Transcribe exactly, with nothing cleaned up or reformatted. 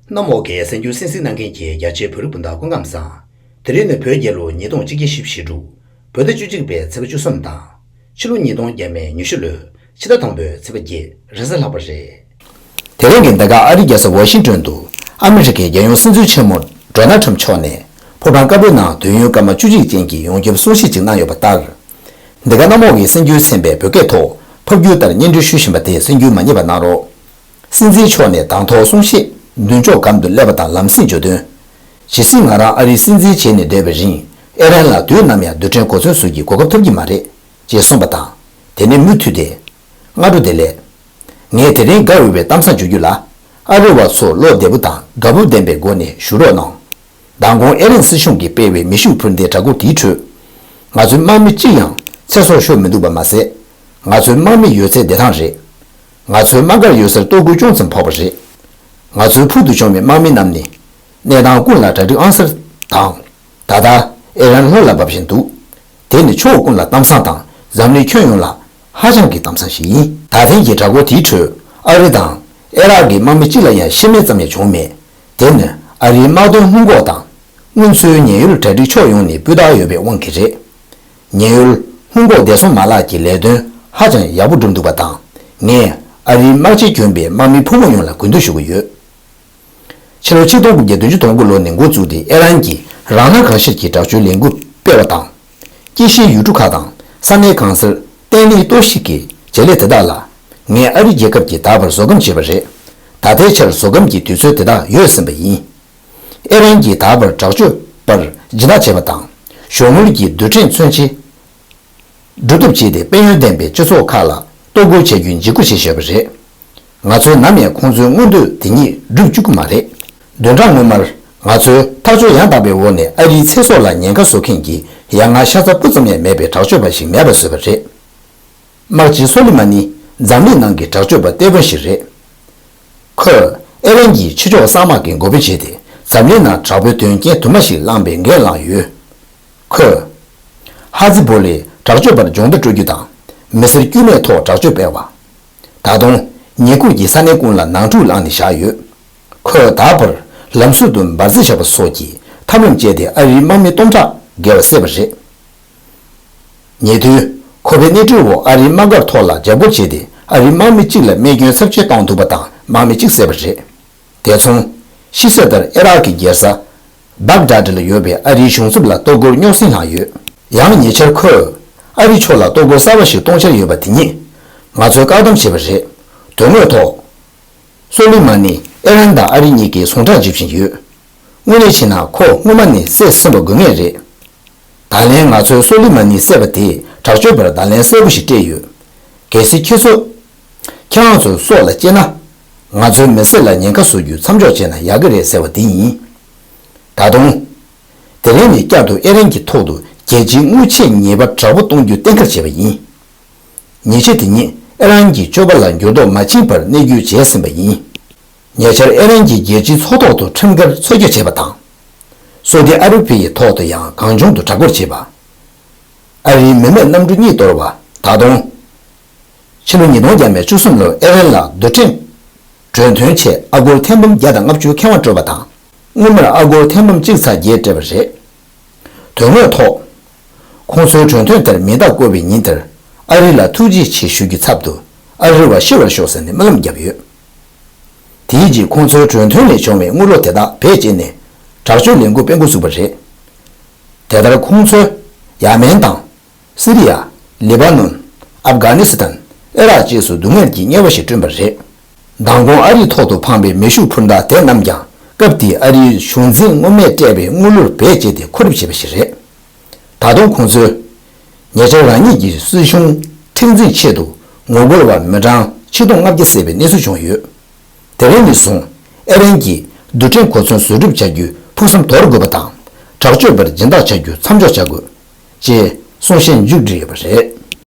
གནམ་འོག་གི་གསར་འགྱུར་གསན་གཟིགས་གནང་མཁན་གྱི་རྒྱ་ཆེའི་བོད་རིགས་སྤུན་ཟླ་སྐུ་ཁམས་བཟང་། དེ་རིང་ནི་བོད་རྒྱལ་ལོ་ཉིས་སྟོང་གཅིག་བརྒྱ་བཞི་བཅུ་ཞེ་དྲུག་བོད་ཟླ་བཅུ་གཅིག་པའི་ཚེས་པ་བཅུ་གསུམ་དང་། ཕྱི་ལོ་ཉིས་སྟོང་བརྒྱ་མེད་ཉི་ཤུ་ལོའི་ཕྱི་ཟླ་དང་པོའི་ཚེས་པ་བརྒྱད་རེས་གཟའ་ལྷག་པ་རེད། དེ་རིང་གི་འདི་ག་ཨ་རིའི་རྒྱལ་ས་ཝ་ཤིང་ཏོན་དུ་ཨ་མི་རི་ཀའི་རྒྱལ་ཡོངས་སྲིད་འཛིན་ཆེན་མོ་ཌོ་ནལ་ཁྲམ་མཆོག་ནས་ཕོ་བྲང་དཀར་པོའི་ནང་དུས་ཡུན་སྐར་མ་བཅུ་གཅིག་ཅན་གྱི་ཡོངས་ཁྱབ་གསུང་བཤད་ཅིག་གནང་ཡོད་པ་ལྟར། འདི་ག་གནམ་འོག་གི་གསར་འགྱུར་ཚན་པས་བོད་སྐད་ཐོག་ཕབ་སྒྱུར་ལྟར་སྙན་སྒྲོན་ཞུས་བཞིན་པ་དེ་གསར་འགྱུར་མ་ཉན་པ་གནང་རོགས། སྲིད་འཛིན་མཆོག་ནས་དང་ཐོག་གསུང་བཤད་མདུན་ཅོག་སྒམ་དུ་སླེབས་པ་དང་ལམ་སེང་བརྗོད་དོན། ཇི་སྲིད་ང་རང་ཨ་རིའི་སྲིད་འཛིན་བྱས་ནས་བསྡད་པའི་རིང་ཨེ་རན་ལ་དུས་ནམ་ཡང་རྡུལ་ཕྲན་གོ་མཚོན་བཟོ་རྒྱུའི་གོ་སྐབས་ཐོབ་ཀྱི་མ་རེད་ཅེས་གསུངས་པ་དང་། དེ་ནས་མུ་མཐུད་དེ། སྔ་དྲོ་བདེ་ལེགས། ངས་དེ་རིང་དགའ་འོས་པའི་གཏམ་བཟང་བརྗོད་རྒྱུ་ལ། ཨ་རི་བ་ཚོ་བློ་བདེ་པོ་དང་དགའ་སྤོབས་ལྡན་པའི་སྒོ་ནས་བཞུགས་རོགས་གནང་། མདང་དགོང་ཨེ་རན་སྲིད་གཞུང་གིས་སྤེལ་བའི་མེ་ཤུགས་འཕུར་མདེལ་དྲག་པོ་དེའི་ཁྲོད། ང་ཚོའི་དམག་མི་གཅིག་ཡང་ཚེ་སྲོག་ཤོར་མི་འདུག་པ་མ་ཟད། ང་ཚོའི་དམག་མི་ཡོད་ཚད་བདེ་ཐང་རེད། ང་ཚོའི་དམག་སྒར་ཡོད་སར་གཏོར་རྒོལ་ཅུང་ཙམ་ཕོག་པ་རེད། ང་ཚོའི་ཕུལ་དུ་བྱུང་བའི་དམག་མི་རྣམས་ནི། གནས་སྟངས་ཀུན་ལ་གྲ་སྒྲིག་ཨང་གསར་དང་། ད་ལྟ་ཨེ་རན་ལྷོད་ལ་བབས་བཞིན་འདུག་དེ་ནི་ཕྱོགས་ཀུན་ལ་གཏམ་བཟང་དང་འཛམ་གླིང་ཁྱོན་ཡོངས་ལ་ཧ་ཅང་གི་གཏམ་བཟང་ཞིག་ཡིན། ད་ཐེངས་ཀྱི་དྲག་པོ་དེའི་ཁྲོད་ཨ་རི་དང་ཨེ་རག་གི་དམག་མི་གཅིག་ལ་ཡང་ཤི་རྨས་ཙམ་ཡང་བྱུང་མེད། དེ་ནི་ཨ་རིའི་དམག་དོན་སྔོན་འགོག་དང་། སྔོན་ཚུད་ཉེན་གཡོལ་གྲ་སྒྲིག་ཕྱོགས་ཡོངས་ནས་སྤུས་དག་ཡོད་པའི་དབང་གིས་རེད། ཉེན་གཡོལ་སྔོན་འགོག་བདེ་སྲུང་མ་ལག་གི་ལས་དོན་ཧ་ཅང་ཡག་པོ་བསྒྲུབས་འདུག་པ་དང་། ངས་ཨ་རིའི་དམག་སྤྱི་གྱོན་པའི་དམག་མི་ཕོ་མོ་ཡོངས་ལ་གུས་འདུད་ཞུ་གི་ཡོད། ཕྱི་ལོ་ཆིག་སྟོང་དགུ་བརྒྱ་བདུན་ཅུ་དོན་དགུ་ལོ་ནས་འགོ་བཙུགས་ཏེ་ཨེ་རན་གྱིས་རང་སྣང་གང་ཤར་གྱི་དྲག་སྤྱོད་ལས་འགུལ་སྤེལ་བ་དང་། དཀྱིལ་ཤིང་ཡུལ་གྲུ་ཁག་དང་ས་གནས་གང་སར་བརྟན་ལྷིང་གཏོར་བཤིག་གི་བྱེད་ལས་དེ་དག་ལ། ངས་ཨ་རི་རྒྱལ་ཁབ་ཀྱིས་ད་བར་བཟོད་སྒོམ་བྱས་པ་རེད། ད་ལྟའི་ཆར་བཟོད་སྒོམ་གྱི་དུས་ཚོད་དེ་དག་ཡོལ་ཟིན་པ་ཡིན། ཨེ་རན་གྱིས་ད་བར་དྲག་སྤྱོད་པར་སྦྱིན་བདག་བྱས་པ་དང་། གཞུང་དངུལ་གྱི་རྡུལ་ཕྲན་མཚོན་ཆ་སྒྲུབ་ཐབས་བྱས་ཏེ་དཔལ་ཡོན་ལྡན་པའི་སྤྱི་ཚོགས་ཁག་ལ་གཏོར་རྒོལ་བྱ་རྒྱུའི་འཇིགས་སྐུལ་བྱས་བཞག་པ་རེད། ང་ཚོས་ནམ་ཡང་ཁོང་ཚོའི་མངོན་འདོད་དེ་ཉིད་སྒྲུབ་བཅུག་གི་མ་རེད། བདུན་ཕྲག་སྔོན་མར་ང་ཚོས་ཐག་གཅོད་ཡང་དག་པའི་འོག་ནས་ཨ་རིའི་ཚེ་སྲོག་ལ་ཉེན་ཁ་བཟོ་མཁན་གྱི་ཡ་ང་ཤ་ཚ་སྤུ་ཙམ་ཡང་མེད་པའི་དྲག་སྤྱོད་པ་ཞིག་མེད་པ་བཟོས་པ་རེད། དམག་སྤྱི་སོ་ལི་མ་ནི་འཛམ་གླིང་ནང་གི་དྲག་སྤྱོད་པ་གཏེ་དཔོན་ཞིག་རེད། ཁོས་ཨེ་རན་གྱི་ཕྱི་ཕྱོགས་གསང་དམག་གི་འགོ་དཔོན་བྱས་ཏེ་འཛམ་གླིང་ནང་དྲག་པོའི་དོན་རྐྱེན་དུ་མ་ཞིག་བསླངས་པའི་འགན་བླངས་ཡོད། ཁོས། ཧ་ཛི་བོ་ལའི་དྲག་སྤྱོད་པར་སྦྱོང་བརྡར་སྤྲོད་རྒྱུ་དང་། མི་སེར་དཀྱུས་མའི་ཐོག་དྲག་སྤྱོད་སྤེལ་བ། ད་དུང་། ཉེ་འཁོར་གྱི་ས་གནས་ཀུན་ལ་ནང་འཁྲུག་བསླངས་ནས་བཞག་ཡོད། ཁོས་ད་བར་ལམ་ཟུར་དུ་འབར་རྫས་བཞག་པ་སོགས་ཀྱི་ཐབས་ལམ་སྤྱད་དེ་ཨ་རིའི་དམག་མི་སྟོང་ཕྲག་བརྒལ་བ་བསད་པ་རེད། ཉེ་དུས། ཁོ་པའི་གནས་སྤོས་འོག་ཨ་རིའི་དམག་སྒར་ཐོག་ལ་འཇབ་རྒོལ་བྱས་ཏེ་ཨ་རིའི་དམག་མི་གཅིག་ལ་རྨས་སྐྱོན་ཚབས་ཆེ་བཏང་འདུག་པ་དང་དམག་མི་གཅིག་བསད་པ་རེད། དེ་མཚུངས། ཤེས་བྱ་ལྟར་ཨེ་རག་གི་རྒྱལ་ས། བག་དཱད་ལ་ཡོད་པའི་ཨ་རིའི་གཞུང་ཚབ་ལ་གཏོར་རྒོལ་རྙོག་ཟིང་ལངས་ཡོད། ཡང་ཉེ་ཆར་ཁོས། ཨ་རི་ཕྱོགས་ལ་གཏོར་རྒོལ་གསར་བ་ཞིག་གཏོང་འཆར་ཡོད་པ་དེ་ཉིད། ང་ཚོས་བཀག་སྡོམ་བྱས་པ་རེད། དོན་དངོས་ཐོག་སོ་ལི་མ་ནི་ཨེ་རན་དང་ཨ་རི་གཉིས་ཀྱི་ཟུང་དྲག་འཇིབ་བཞིན་ཡོད། དངོས་གནས་བྱས་ན་ཁོ་སྔོན་མ་ནས་བསད་ཟིན་པ་དགོས་ངེས་རེད། ད་ལན་ང་ཚོས་སོ་ལི་མ་ནི་བསད་པ་དེས་དྲག་སྤྱོད་པར་བརྡ་ལན་གསལ་པོ་ཞིག་སྤྲད་ཡོད། གལ་སྲིད་ཁྱེད་ཚོ། ཁྱེད་རང་ཚོའི་སྲོག་ལ་གཅེས་ན། ང་ཚོའི་མི་སེར་ལ་ཉེན་ཁ་བཟོ་རྒྱུ་མཚམས་འཇོག་བྱས་ན་ཡག་གི་རེད་ཟེར་བ་འདི་ཡིན། ད་དུང་། དེ་རིང་ནས་བསྐྱར་དུ་ཨེ་རན་གྱི་ཐོག་ཏུ་རྒྱལ་སྤྱིའི་དངུལ་ཆད་ཉེས་པ་དྲག་པོ་གཏོང་རྒྱུ་གཏན་འཁེལ་བྱས་པ་ཡིན། ཉེས་ཆད་དེ་ཉིད་ཨེ་རན་གྱི་སྤྱོད་པ་ལ་འགྱུར་ལྡོག་མ་ཕྱིན་པར་གནས་རྒྱུ་བྱས་ཟིན་པ་ཡིན། ཉེ་ཆར་ཨེ་རན་གྱི་རྒྱལ་སྤྱིའི་མཚོ་ཐོག་ཏུ་ཁྲིམས་འགལ་འཚོལ་སྐྱོད་བྱས་པ་དང་། སོ་ཏི་ཨ་ར་པི་ཡའི་ཐོག་ཏུ་ཡང་གང་བྱུང་དུ་དྲག་རྒོལ་བྱས་པ། ཨ་རིའི་མི་མེད་གནམ་གྲུ་གཉིས་གཏོར་བ། ད་དུང་། ཕྱི་ལོ་ཉིས་སྟོང་བརྒྱ་མེད་བཅུ་གསུམ་ལོར་ཨེ་རན་ལ་རྡུལ་ཕྲན། གྲོས་མཐུན་ཆེད་ཨ་སྒོར་ཐེར་འབུམ་བརྒྱ་དང་ལྔ་བཅུ་ཁེ་དབང་སྤྲོད་པ་དང་། སྔོན་མར་ཨ་སྒོར་ཐེར་འབུམ་གཅིག་ཚེག་བརྒྱད་སྤྲད་པ་རེད། དོན་དངོས་ཐོག་ཁོང་ཚོའི་གྲོས་མཐུན་དེར་མིང་རྟགས་བཀོད་པའི་ཉིན་དེར་ཨ་རི་ལ་ཐུགས་རྗེ་ཆེ་ཞུ་རྒྱུའི་ཚབ་ཏུ་ཨ་རི་བ་ཤི་བར་ཤོག་ཟེར་ནས་སྨོན་ལམ་བརྒྱབ་ཡོད། དེའི་རྗེས་ཁོང་ཚོའི་གྲོས་མཐུན་ལས་བྱུང་བའི་དངུལ་ལོར་དེ་དག་བེད་སྤྱད་ནས་དྲག་སྤྱོད་ལས་འགུལ་སྤེལ་འགོ་ཚུགས་པ་རེད། དེ་ལྟར་ཁོང་ཚོས་ཡ་མེན་དང་། སི་རི་ཡ། ལེ་བྷ་ནོན། ཨབ་གྷ་ནི་སི་ཐན། ཨེ་རག་བཅས་སུ་སྡུག་བསྔལ་གྱི་དམྱལ་བ་ཞིག་བསྐྲུན་པ་རེད། མདང་དགོང་ཨ་རིའི་ཐོག་ཏུ་འཕངས་པའི་མེ་ཤུགས་འཕུར་མདའ་དེ་རྣམས་ཀྱང་སྐབས་དེའི་ཨ་རིའི་གཞུང་འཛིན་སྔོན་མས་སྤྲད་པའི་དངུལ་ལོར་བེད་སྤྱད་དེ་མཁོ་སྒྲུབ་བྱས་པ་ཞིག་རེད། ད་དུང་ཁོང་ཚོས། ཉེ་ཆར་རང་ཉིད་ཀྱི་སྲིད་གཞུང་མཁྲེགས་འཛིན་ཆེད་དུ་ངོ་རྒོལ་བ་མི་གྲངས་ཆིག་སྟོང་ལྔ་བརྒྱ་བསད་པའི་གནས་ཚུལ་བྱུང་ཡོད། དེ་རིང་ནས་བཟུང་ཨེ་རན་གྱིས་རྡུལ་ཕྲན་གོ་མཚོན་བཟོ་སྒྲུབ་བྱ་རྒྱུའི་ཕུགས་བསམ་དོར་དགོས་པ་དང་། དྲག་སྤྱོད་པར་སྦྱིན་བདག་བྱ་རྒྱུ་མཚམས་འཇོག་བྱ་དགོས། ཅེས་གསུང་བཤད་མཇུག་བསྒྲིལ་ཡོད་པ་རེད།